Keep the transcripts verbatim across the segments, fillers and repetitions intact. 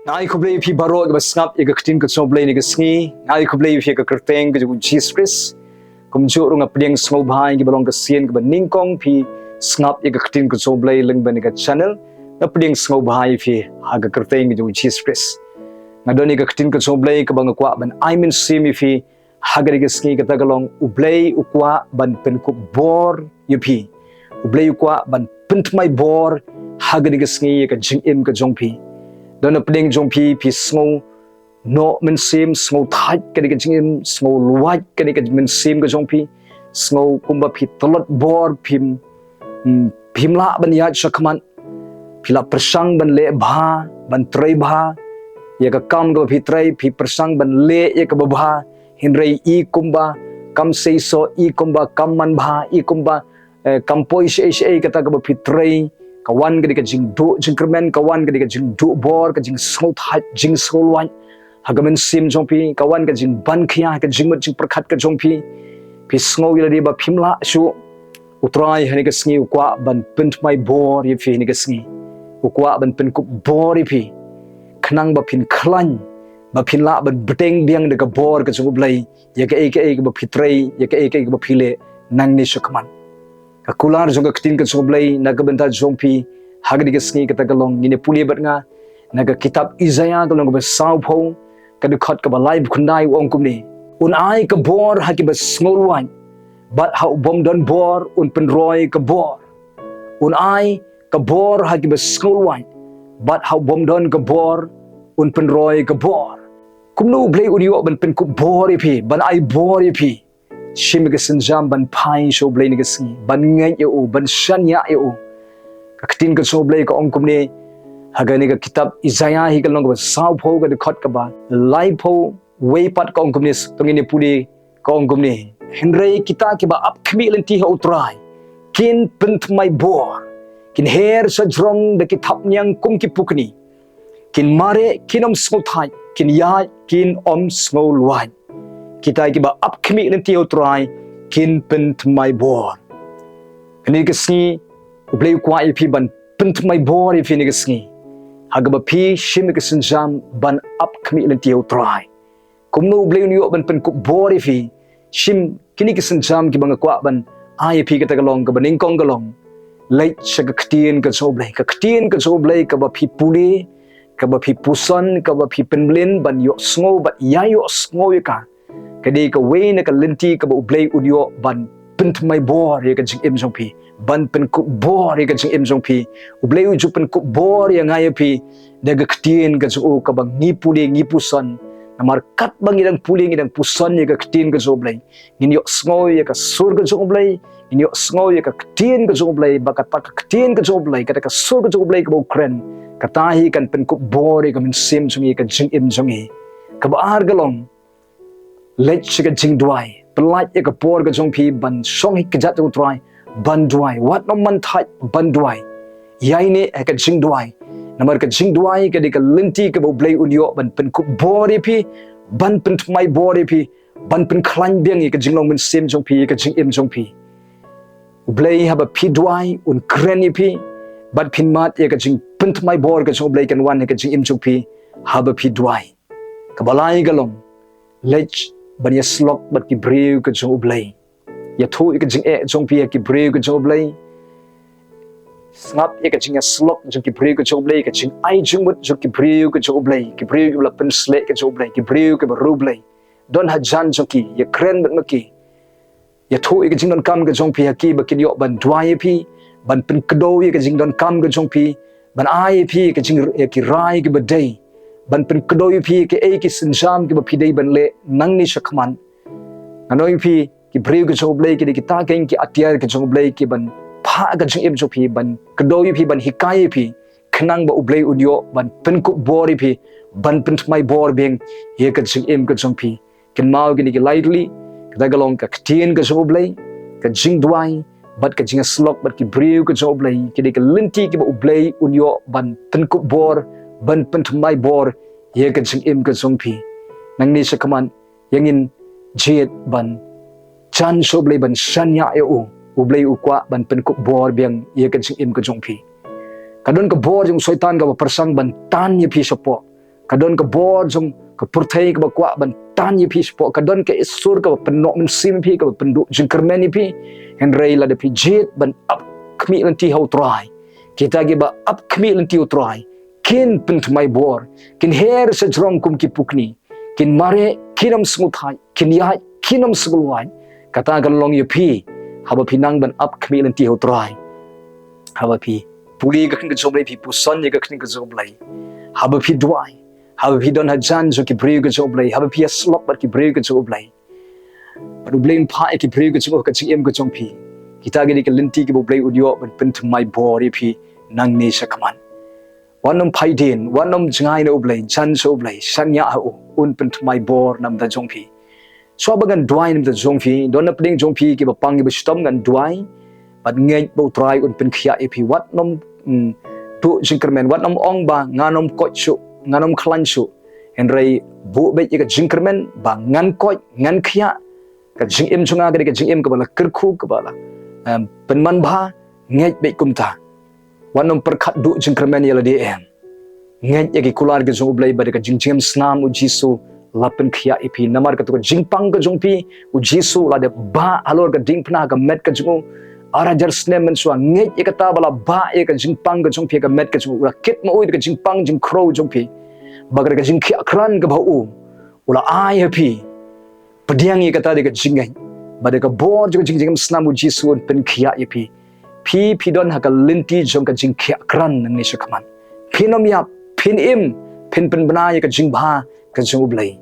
Nga ai khublei ïa phi baroh kiba sngap ïa ka ktien ka jong U Blei ha kane ka sngi. Nga ai khublei ïa phi ha ka kyrteng ka jong U Jisu Khrist. Kumjuh ruh nga pdiang sngewbha ïa kiba long ka sien kaba nyngkong phi sngap ïa ka ktien ka jong U Blei lyngba kane ka channel. Nga pdiang sngewbha ïa phi ha ka kyrteng ka jong U Jisu Khrist. Nga don ïa ka ktien ka jong U Blei kaba nga kwah ban ai mynsiem ïa phi ha kane ka sngi, kata ka long U Blei u kwah ban pynkup bor ïa phi. U Blei u kwah ban pynthymmai bor ha kane ka sngi ïa ka jingim ka jong phi. Don hapdeng jong phi, phi sngew noh mynsiem, sngew thait kane ka jingim, sngew luwait kane ka mynsiem ka jong phi, sngew kumba phi tlot bor, phim, hmm, phim lah ban ïaid shakhmat. Phi la pyrshang ban leh bha, ban trei bha ïa ka kam kaba phi trei, phi pyrshang ban leh ïa kaba bha, hynrei i kumba kam seisoh, i kumba kam man bha, i kumba, eh, kam poi shaei shaei kata kaba phi trei. Ka wan ka dei ka jingduh jingkyrmen, ka wan ka dei ka jingduh bor, ka jingsngewthait, jingsngewluwait ha ka mynsiem jong phi, ka wan ka jingban khia ha ka jingmut jingpyrkhat ka jong phi. Phi sngew ïa lade ba phim lah shuh. U Trai ha kane ka sngi u kwah ban pynthymmai bor ïa phi ha kane ka sngi. U kwah ban pynkup bor ïa phi, khnang ba phin khlaiñ, ba phin lah ban bteng biang da ka bor ka jong U Blei ïa kaei kaei kaba phi trei, ïa kaei kaei kaba phi leh nangne shakhmat. Ka kular jong ka ktien ka jong U Blei na ka bynta jong phi ha kane ka sngi kata ka long, ngin ïa pule bad nga na ka kitab Isaiah ka lynnong kaba sawphew, ka dkhot kaba laiphew khyndai, u ong kumne: Un ai ka bor ha kiba sngewluwait, bad ha u bym don bor un pynroi ka bor. Un ai ka bor ha kiba sngewluwait, bad ha u bym don ka bor un pynroi ka bor. Kumno U Blei un ïoh ban pynkup bor ïa phi, ban ai bor ïa phi? Shim ïa ka sienjam ban phai sha U Blei ha kane ka sngi, ban ngeit ïa u, ban shaniah ïa u. Ka ktien ka jong U Blei ka ong kumne ha kane ka kitab Isaiah hi ka lynnong kaba sawphew, ka dkhot kaba laiphew wei pat, ka ong kumne, to ngin ïa pule. Ka ong kumne: Hynrei kita kiba ap khmih lynti ha U Trai kin pynthymmai bor, kin her shajrong da ki thapniang kum ki pukni, kin mareh, kin ym sngewthait, kin ïaid, kin ym sngewluwait. Kita kiba ap khmih lynti ha U Trai kin pynthymmai bor. Kane ka sngi U Blei u kwah ïa phi ban pynthymmai bor ïa phi ha kane ka sngi, ha kaba phi shim ïa ka sienjam ban ap khmih lynti ha U Trai. Kumno U Blei un ïoh ban pynkup bor ïa phi? Shim kine ki sienjam kiba nga kwah ban ai ïa phi. Kata ka long, kaba nyngkong ka long, leit sha ka ktien ka jong U Blei. Ka ktien ka jong U Blei kaba phi pule, kaba phi puson, kaba phi pynmlien ban ïohsngew bad ïa ïohsngew ïa ka, ka dei kawei na ka lynti kaba U Blei un ïoh ban pynthymmai bor ïa ka jingim jong phi, ban pynkup bor ïa ka jingim jong phi. U Blei u ju pynkup bor ïa nga ïa phi da ka ktien ka jong u kaba ngi pule ngi puson. Namar katba ngi dang pule ngi dang puson ïa ka ktien ka jong U Blei, ngin ïohsngew ïa ka sur ka jong U Blei, ngin ïohsngew ïa ka ktien ka jong U Blei, ba kata ka ktien ka jong U Blei, kata ka sur ka jong U Blei kaba u kren, kata hi kan pynkup bor ïa ka mynsiem jong ngi, ka jingim jong ngi. Kaba ar ka long, leit sha ka jingduwai. Pyllait ïa ka por ka jong phi ban shong ha ka kjat jong U Trai ban duwai. Wat nym man thait ban duwai. Ïaineh ha ka jingduwai. Namar ka jingduwai ka dei ka lynti kaba U Blei un ïoh ban pynkup bor ïa phi, ban pynthymmai bor ïa phi, ban pynkhlaiñ biang ïa ka jinglong mynsiem jong phi, ïa ka jingim jong phi. U Blei haba phi duwai un kren ïa phi, bad phin mad ïa ka jingpynthymmai bor ka jong U Blei kan wan ha ka jingim jong phi haba phi duwai. Kaba lai ka long, leit ban ïasyllok bad ki briew ka jong U Blei. Ïathuh ïa ka jingeh jong phi ha ki briew ka jong U Blei. Sngap ïa ka jingïasyllok jong ki briew ka jong U Blei, ka jingai jingmut jong ki briew ka jong U Blei, ki briew kiba la pynsleh ka jong U Blei, ki briew kiba riewblei. Don hajan jong ki, ïakren bad ma ki. Ïathuh ïa ka jingdonkam ka jong phi ha ki ba kin ïoh ban duwai ïa phi, ban pynkdew ïa ka jingdonkam ka jong phi, ban ai ïa phi ka jing, ïa ki rai kiba dei, ban pynkdew ïa phi ïa kiei ki sienjam kiba phi dei ban leh nangne shakhmat. Nga ong ïa phi, ki briew ka jong U Blei ki dei kita keiñ ki atiar ka jong U Blei ki ban phah ka jingim jong phi, ban kdew ïa phi, ban hikai ïa phi, khnang ba U Blei un ïoh ban pynkup bor ïa phi, ban pynthymmai bor biang ïa ka jingim ka jong phi. Kynmaw kine ki lai tylli, kata ka long ka ktien ka jong U Blei, ka jingduwai, bad ka jingïasyllok bad ki briew ka jong U Blei, ki dei ka lynti kiba U Blei un ïoh ban pynkup bor, ban pynthymmai bor ïa ka jingim ka jong phi. Nangne shakhmat, ïa ngin jied ban jan sha U Blei, ban shaniah ïa u. U Blei u kwah ban pynkup bor biang ïa ka jingim ka jong phi. Ka don ka bor jong u Soitan kaba pyrshang ban tan ïa phi shapoh. Ka don ka bor jong ka pyrthei kaba kwah ban tan ïa phi shapoh. Ka don ka sur kaba pynnoh mynsiem ïa phi, kaba pynduh jingkyrmen ïa phi. Hynrei lada phi jied ban ap khmih lynti ha U Trai, kita kiba ap khmih lynti ha U Trai kin pynthymmai bor, kin her sha jrong kum ki pukni, kin mareh, kin ym sngewthait, kin ïaid, kin ym sngewlwait. Kata kan long ïa phi haba phi nang ban ap khmih lynti ha U Trai. Haba phi pule ïa ka ktien ka jong U Blei, phi puson ïa ka ktien ka jong U Blei, haba phi duwai, haba phi don hajan jong ki briew ka jong U Blei, haba phi ïasyllok bad ki briew ka jong U Blei, bad U Blei un phah ïa ki briew ka jong u ha ka jingim ka jong phi, kita ki dei ki lynti kiba U Blei un ïoh ban pynthymmai bor ïa phi nangne shakhmat. Wat nym phai dien, wat nym jngai na U Blei, jan sha U Blei, shaniah ha u, un pynthymmai bor na ka bynta jong phi. Shuwa ba ngan duwai na ka bynta jong phi, don na pdeng jong phi kiba pang kiba shitom, ngan duwai bad ngeit ba U Trai un pynkhiah ïa phi. Wat nym, mm, duh jingkyrmen, wat nym ong ba ngan ym koit shuh, ngan ym khlaiñ shuh. Hynrei buh beit ïa ka jingkyrmen ba ngan koit, ngan khiah. Ka jingim jong nga ka dei ka jingim kaba la kyrkhu, kaba la, em, pynman bha. Ngeit beit kumta. Wat nym pyrkhat duh jingkyrmen ïa lade, em. Ngeit ïa ki kular ki jong U Blei bad ka jing, jingim snam U Jisu la pynkhiah ïa phi. Namar kata ka jingpang ka jong phi, U Jisu u la dep bah halor ka diengphna ha ka met ka jong u. Ar hajar snem mynshuwa, ngeit ïa kata ba la bah ïa ka jingpang ka jong phi ha ka met ka jong u. U la kit ma u ïa ka jingpang jingkhrew jong phi. Bad ka jingkhiah krat kaba u, u la ai ha phi. Pdiang ïa kata da ka jingngeit bad da ka bor jong ka jing, jingim snam U Jisu un pynkhiah ïa phi. Phi, phi don ha ka lynti jong ka jingkhiah krat nangne shakhmat. Phin ym ïap, phin im, phin pynbna ïa ka jingbha ka jong U Blei.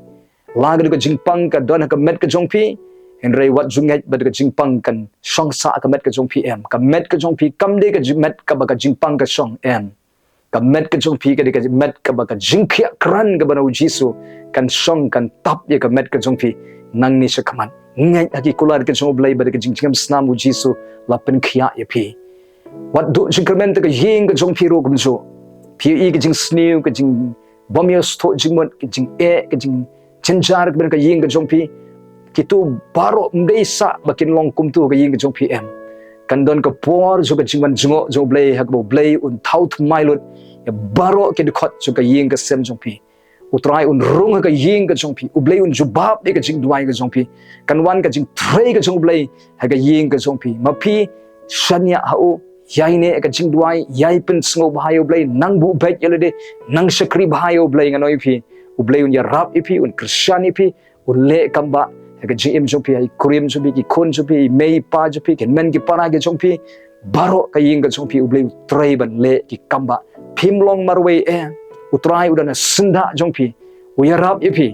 La ka dei ka jingpang ka don ha ka met ka jong phi, hynrei wat ju ngeit ba ka jingpang kan shong sah ha ka met ka jong phi, em. Ka met ka jong phi kam dei ka jing, met kaba ka jingpang ka shong, em. Ka met ka jong phi ka dei ka met kaba ka jingkhiah krat kaba na U Jisu kan shong, kan tap ïa ka met ka jong phi nangne shakhmat. Ngeit ha ki kular ka jong U Blei bad ka jing, jingim snam U Jisu la pynkhiah ïa phi. Wat duh jingkyrmen te ka ïing ka jong phi ruh kumjuh. Phi ïohi ka jingsniew, ka jingbym ïoh sngewthuh jingmut, ka jingeh, ka jingjynjar kaba na ka ïing ka jong phi. Kitu baroh ym dei sah ba kin long kumtu ha ka ïing ka jong phi, em. Kan don ka por jong ka jingwan jngoh jong U Blei ha kaba U Blei un thaw thymmai lut ïa baroh ki dkhot jong ka ïing ka sem jong phi. U Trai un rung ha ka ïing ka jong phi. U Blei un jubab ïa ka jingduwai ka jong phi. Kan wan ka jingtrei ka jong U Blei ha ka ïing ka jong phi. Ma phi shaniah ha u, ïaineh ha ka jingduwai, ïai pynsngewbha ïa U Blei, nang buh beit ïa lade, nang shakri bha ïa U Blei, ngan ong ïa phi. U Blei un ïarap ïa phi, un kyrshan ïa phi, un leh kam ba ha ka jingim jong phi, ha i kurim jong phi, ki khun jong phi, i mei i pa jong phi, ki hynmen ki para ki jong phi, baroh ka ïing ka jong phi, U Blei u trei ban leh ki kam ba. Phim long marwei, eh. U Trai u don ha syndah jong phi, u ïarap ïa phi.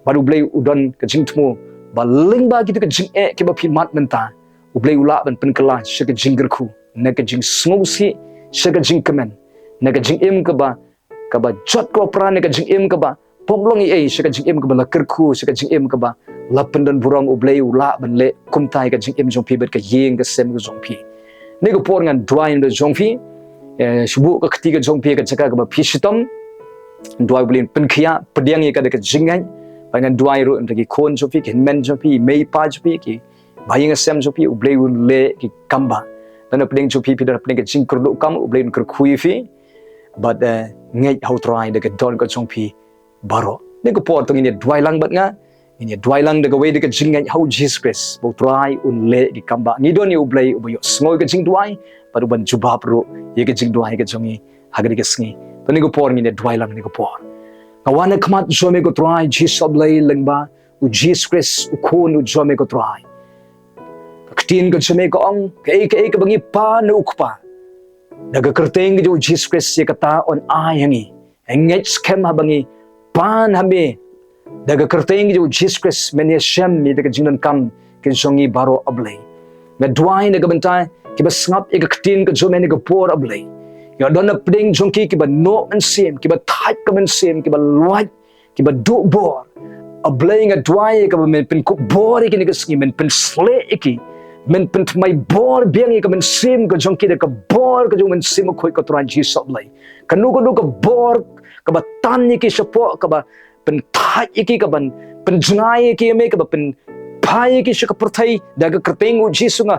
Bad U Blei u don ka jingthmu ba lyngba kito ki jingeh kiba phi mad mynta, U Blei u lah ban pynkylla sha ka jingkyrkhu, na ka jingsngewsih, sha ka jingkmen, na ka jingim kaba, kaba jot kaba pra, na ka jingim kaba bym long ei ei, sha ka jingim kaba la kyrkhu, sha ka jingim kaba la pyndon burom. U Blei u lah ban leh kumta ïa ka jingim jong phi bad ka ïing ka sem ka jong phi. Kane ka por ngan duwai na ka bynta jong phi, eh, shu buh ka kti ka jong phi ha ka jaka kaba phi shitom. Duwai U Blei un pynkhiah, pdiang ïa ka da ka jingngeit. Bad ngan duwai ruh na ka bynta ki khun jong phi, ki hynmen jong phi, i mei i pa jong phi, ki ba ïing ka sem jong phi, U Blei un leh ki kam ba. Don na pdeng jong phi, phi don na pdeng ka jingkyrduh kam, U Blei un kyrkhu ïa phi. Bad, eh, ngeit ha U Trai da ka dohnud ka jong phi baroh. Kane ka por to ngin ïa duwai lang bad nga. Ngin ïa duwai lang da kawei da ka jingngeit ha U Jisu Khrist, ba U Trai un leh ki kam ba. Ngi don ïa U Blei uba ïohsngew ïa ka jingduwai bad uban jubab ruh ïa ka jingduwai ka jong ngi ha kane ka sngi. To kane ka por ngin ïa duwai lang kane ka por. Nga wan ha khmat jong me ko Trai Jisu Blei lyngba U Jisu Khrist, U Khun u jong me ko Trai. Ka ktien ka jong me ka ong, kaei kaei kaba ngi pan na U Kpa, da ka kyrteng ka jong U Jisu Khrist, ïa kata yn ai ha ngi. Ngeit skhem haba ngi pan ha me da ka kyrteng ka jong U Jisu Khrist, men ïashem ïa ka jingdonkam ka jong ngi baroh, A Blei. Nga duwai na ka bynta kiba sngap ïa ka ktien ka jong me ha kane ka por, A Blei. Ïa don na pdeng jong ki kiba noh mynsiem, kiba thait ka mynsiem, kiba lwait, kiba duh bor. A Blei, nga duwai ïa ka ba men pynkup bor ïa ki ha kane ka sngi, men pynsleh ïa ki, men pynthymmai bor biang ïa ka mynsiem ka jong ki da ka bor ka jong U Mynsiem Bakhuid ko Trai Jisu, A Blei. Kano kano ka bor kaba tan ïa ki shapoh, kaba pynthait ïa ki, kaba pynjngai ïa ki ïa me, kaba pynphai ïa ki sha ka pyrthei, da ka kyrteng U Jisu nga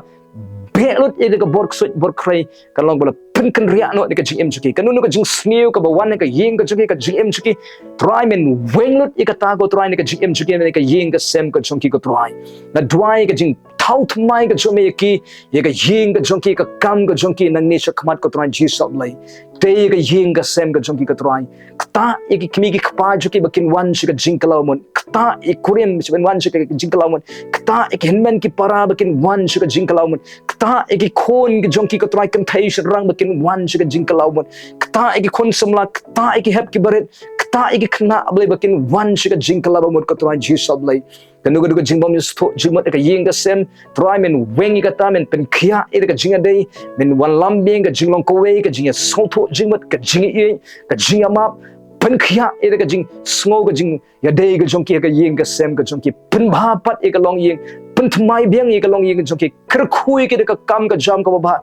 beh lut ïa ka bor ksuid bor khrei, kan long ba la kynriah noh ïa ka jingim jong ki. Kano kano ka jingsniew kaba wan ha ka ïing ka jong ki, ka jingim jong ki, Trai men weng lut ïa kata ko Trai na ka jingim jong ki, na ka ïing ka sem ka jong ki ko Trai. Nga duwai ka jingthaw thymmai ka jong me ïa ki, ïa ka ïing ka jong ki, ka kam ka jong ki, nangne shakhmat ko Trai Jisu Blei. Te ïa ka ïing ka sem ka jong ki ko Trai. Ktah ïa ki kmie ki kpa jong ki ba kin wan sha ka jingkylla mut. Ktah ïa ki kurim ba kin wan sha ka jingkylla mut. Ktah ïa ki hynmen ki para ba kin wan sha ka jingkylla mut. Ktah ïa ki khun ki jong ki ko Trai, kynthei shynrang ba kin wan sha ka jingkylla mut. Ktah ïa ki khun samla, ktah ïa ki hep ki barit, ktah ïa ki khynnah Blei ba kin wan sha ka jingkylla mut ko Trai Jisu Blei. Kano kano ka jingbym sngewthuh jingmut ha ka ïing ka sem, Trai men weng ïa kata, men pynkhiah ïa ka jingïadei, men wanlam biang ka jinglong kawei, ka jingïasngewthuh jingmut, ka jingïeit, ka jingïamap, pynkhiah ïa ka jingsngew ka jingïadei ka jong ki ha ka ïing ka sem ka jong ki, pynbha pat ïa ka longïing, pynthymmai biang ïa ka longïing ka jong ki, kyrkhu ïa ki da ka kam ka jam kaba bha,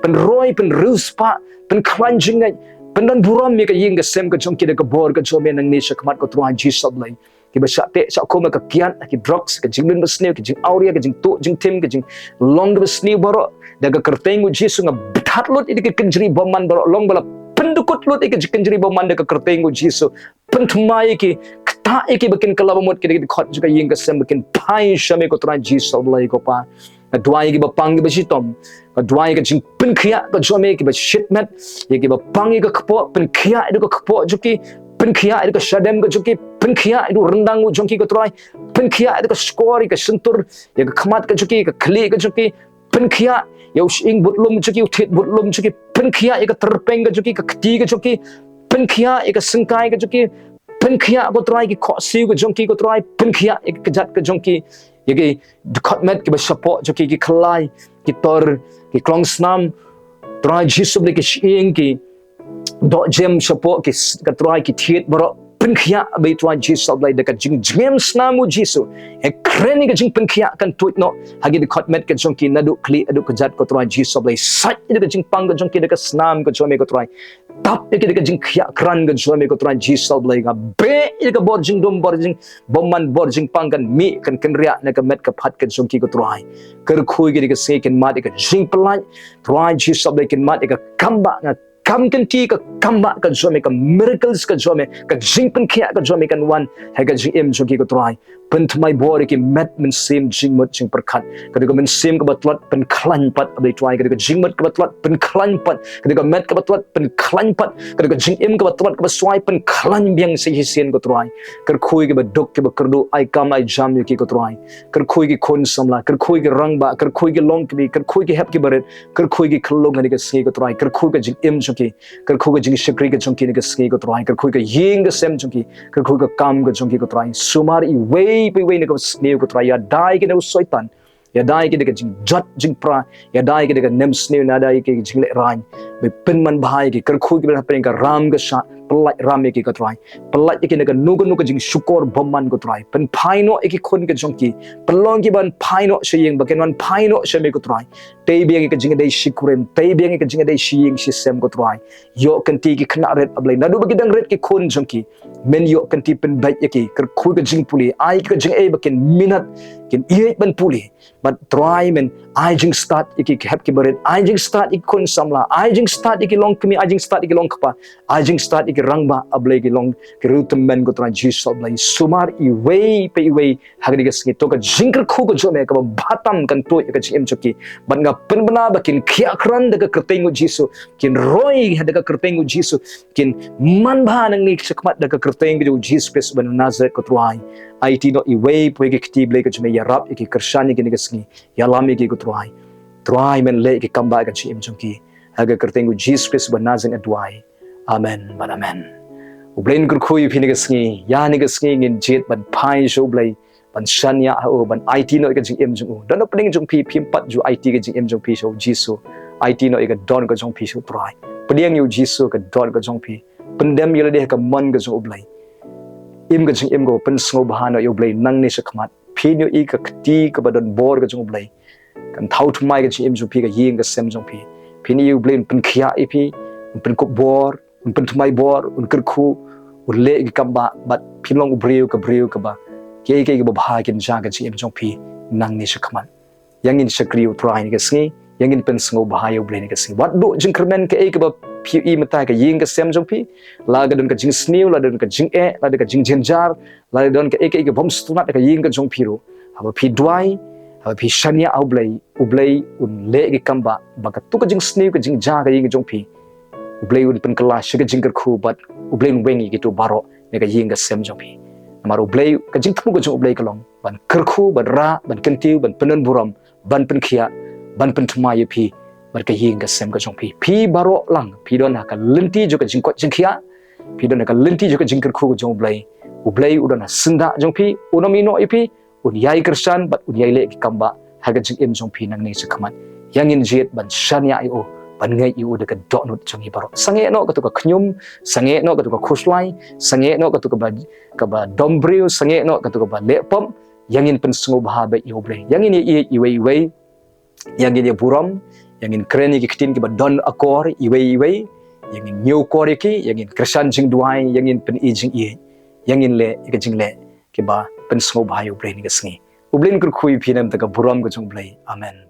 pynroi pynriewspah, pynkhlaiñ jingngeit, pyndon burom ïa ka ïing ka sem ka jong ki da ka bor ka jong me nangne shakhmat ko Trai Jisu Blei. Kiba shah teh shah khum ha ka kiad, ha ki drugs, ka jinglun basniew, ka jingawria, ka jingtuh jingtim, ka jinglong kaba sniew baroh, da ka kyrteng u Jisu nga bthat lut ïa ka kynjri bymman baroh, long ba la pyndukut lut ïa ka kynjri bymman da ka kyrteng u Jisu. Pynthymmai ïa ki, ktah ïa ki ba kin kylla mut, ki da ki dkhot jong ka ïing ka sem ba kin phai sha me ko Trai Jisu Blei ko Pa. Nga duwai ïa kiba pang kiba shitom. Nga duwai ïa ka jingpynkhiah ka jong me, kiba shitmet, ïa kiba pang ïa ka kpoh, pynkhiah ïa ka kpoh jong ki, pynkhiah ïa ka shadem ka jong ki, pynkhiah ïa ka ryndang u jong ki ko Trai, pynkhiah ïa ka shkor, ïa ka shyntur, ïa ka khmat ka jong ki, ïa ka khlieh ka jong ki, pynkhiah ïa u shyieng budlum jong ki, u thied budlum jong ki, pynkhiah ïa ka tyrpeng ka jong ki, ka kti ka jong ki, pynkhiah ïa ka syngkai ka jong ki, pynkhiah ko Trai ki khohsiew ka jong ki ko Trai, pynkhiah ïa ka kjat ka jong ki, ïa ki dkhot met kiba shapoh jong ki, ki khlai, ki tor, ki klongsnam, Trai Jisu Blei, ki shyieng, ki dohjem shapoh, ki s-, ka Trai ki thied baroh, pynkhiah Blei Trai Jisu Blei da ka jingjngem snam u Jisu. Ïa kren ïa ka jingpynkhiah kan tuid noh ha ki dkhot met ka jong ki, naduh khlieh haduh kjat ko Trai Jisu Blei. Sait ïa ka jingpang ka jong ki da ka snam ka jong me ko Trai. Tap ïa ki da ka jingkhiah krat ka jong me ko Trai Jisu Blei. Nga beh ïa ka bor jingdum, bor jingbymman, bor jingpang kan mih, kan kynriah na ka met ka phad ka jong ki ko Trai. Kyrkhu ïa ki da ka sngi kin mad ïa ka jingpyllait, Trai Jisu Blei, kin mad ïa ka kambah, nga kam kynti ka kambah ka jong me, ka miracles ka jong me, ka jingpynkhiah ka jong me kan wan ha ka jingim jong ki ko Trai. Pynthymmai bor ïa ki met mynsiem jingmut jingpyrkhat. Ka dei ka mynsiem kaba tlot, pynkhlaiñ pat Blei Trai. Ka dei ka jingmut kaba tlot, pynkhlaiñ pat. Ka dei ka met kaba tlot, pynkhlaiñ pat. Ka dei ka jingim kaba tlot kaba swai, pynkhlaiñ biang sa shisien ko Trai. Kyrkhu ïa kiba duk kiba kyrduh, ai kam ai jam ïa ki ko Trai. Kyrkhu ïa ki khun samla, kyrkhu ïa ki rangbah, kyrkhu ïa ki longkmie, kyrkhu ïa ki hep ki barit, kyrkhu ïa ki khyllung ha kane ka sngi ko Trai. Kyrkhu ka jingim jong ki, kyrkhu ka jingshakri ka jong ki ha kane ka sngi ko Trai. Kyrkhu ka ïing ka sem jong ki, kyrkhu ka kam ka jong ki ko Trai. Sumar iwei pa iwei na ka sniew ko Trai. Ïada ïa ki na u Soitan, ïada ïa ki na ka jingjot jingpra, ïada ïa ki na ka nemsniew, ïada ïa ki na ka jinglehrain. Bad pynman bha ïa ki, kyrkhu ïa ki ban hapdeng ka ram ka shah, pyllait ram ïa ki ko Trai. Pyllait ïa ki na kano kano ka jingshukor bymman ko Trai. Pynphai noh ïa ki khun ka jong ki, pynlong ki ban phai noh sha ïing, ba kin wan phai noh sha me ko Trai. Tei biang ïa ka jingïadei shi kurim, tei biang ïa ka jingïadei shi ïing shi sem ko Trai. Ïoh kynti ki khynnah rit A Blei, naduh ba ki dang rit ki khun jong ki, men ïoh kynti, pynbeit ïa ki, kyrkhu ka jingpule, ai ka jingeh ba kin minot, kin ïeit ban pule. Bad Trai men ai jingstad ïa ki hep ki barit, ai jingstad ïa ki khun samla, ai jingstad ïa ki longkmie, ai jingstad ïa ki longkpa, ai jingstad ïa ki rangbah A Blei, ki long ki riewtymmen ko Trai Jisu A Blei. Sumar iwei pa iwei ha kane ka sngi. To ka jingkyrkhu ka jong me kaba bha tam kan tuid ha ka jingim jong ki. Bad nga pynbna ba kin khiah krat da ka kyrteng u Jisu, kin roi da ka kyrteng u Jisu, kin man bha nangne shakhmat da ka kyrteng ka jong u Jisu Khrist ba na Nasareth ko Trai. Aiti noh iwei pa iwei ki kti Blei ka jong me, ïarap ïa ki, kyrshan ïa ki ha kane ka sngi. Ïalam ïa ki ko Trai. Trai men leh ïa ki kambah ha ka jingim jong ki. Ha ka kyrteng u Jisu Khrist ba na Nasareth nga duwai. Amen bad amen. U Blei un kyrkhu ïa phi ha kane ka sngi. Ïa ha kane ka sngi ngin jied ban phai sha u Blei, ban shaniah ha u, ban aiti noh ïa ka jingim jong u. Don ha pdeng jong phi, phim pat ju aiti ka jingim jong phi sha u Jisu. Aiti noh ïa ka don ka jong phi sha u Trai. Pdiang ïa u Jisu ha ka don ka jong phi. Pyndem ïa lade ha ka mon ka jong u Blei. Im ka jingim kaba pynsngewbha noh ïa u Blei nangne shakhmat. Phin ïohi ka kti kaba don bor ka jong u Blei kan thaw thymmai ka jingim jong phi, ka ïing ka sem jong phi. Phin ïohi u Blei un pynkhiah ïa phi, un pynkup bor, un pynthymmai bor, un kyrkhu, un leh ïa ki kambah, bad phin long u briew, ka briew kaba, kiei kiei kiba bha kin jia ha ka jingim jong phi nangne shakhmat. Ïa ngin shakri ïa u Trai ha kane ka sngi. Ïa ngin pynsngewbha ïa U Blei ha kane ka sngi. Wat duh jingkyrmen kaei kaba phi ïohi mynta ha ka ïing ka sem jong phi. La ka don ka jingsniew, la don ka jingeh, la don ka jingjynjar, la don kaei kaei kaba bym sngewtynnat ha ka ïing ka jong phi ruh. Haba phi duwai, haba phi shaniah ha U Blei, U Blei un leh ki kam ba, ba katto ka jingsniew ka jingjynjar ha ka ïing ka jong phi, U Blei un pynkylla sha ka jingkyrkhu bad U Blei un weng ïa kito baroh na ka ïing ka sem jong phi. Namar U Blei, ka jingthmu ka jong U Blei ka long ban kyrkhu, ban rah, ban kyntiew, ban pyndonburom, ban pynkhiah, ban pynthymmai ïa phi bad ka ïing ka sem ka jong phi. Phi baroh lang phi don ha ka lynti jong ka jingkoit jingkhiah, phi don ha ka lynti jong ka jingkyrkhu ka jong U Blei. U Blei u don ha syndah jong phi, un ym ïehnoh ïa phi, un ïai kyrshan bad un ïai leh ki kam ba ha ka jingim jong phi nangne shakhmat. Ïa ngin jied ban shaniah ïa u, ban ngeit ïa u da ka dohnud jong ngi baroh. Sangeh noh katto ka khñium, sangeh noh katto ka khuslai, sangeh noh katto kaba, kaba dom briew, sangeh noh katto kaba leh pop. Ïa ngin pynsngewbha beit ïa U Blei. Ïa ngin ïaieit iwei iwei, ïa ngin ïaburom, ïa ngin kren ïa ki ktien kiba don akor iwei iwei, ïa ngin ñiewkor ïa ki, ïa ngin kyrshan jingduwai, ïa ngin pyni jingïeit, ïa ngin leh ïa ki jingleh kiba pynsngewbha ïa U Blei ha kane ka sngi. U Blei un kyrkhu ïa phi na ka bynta ka burom ka jong U Blei. Amen.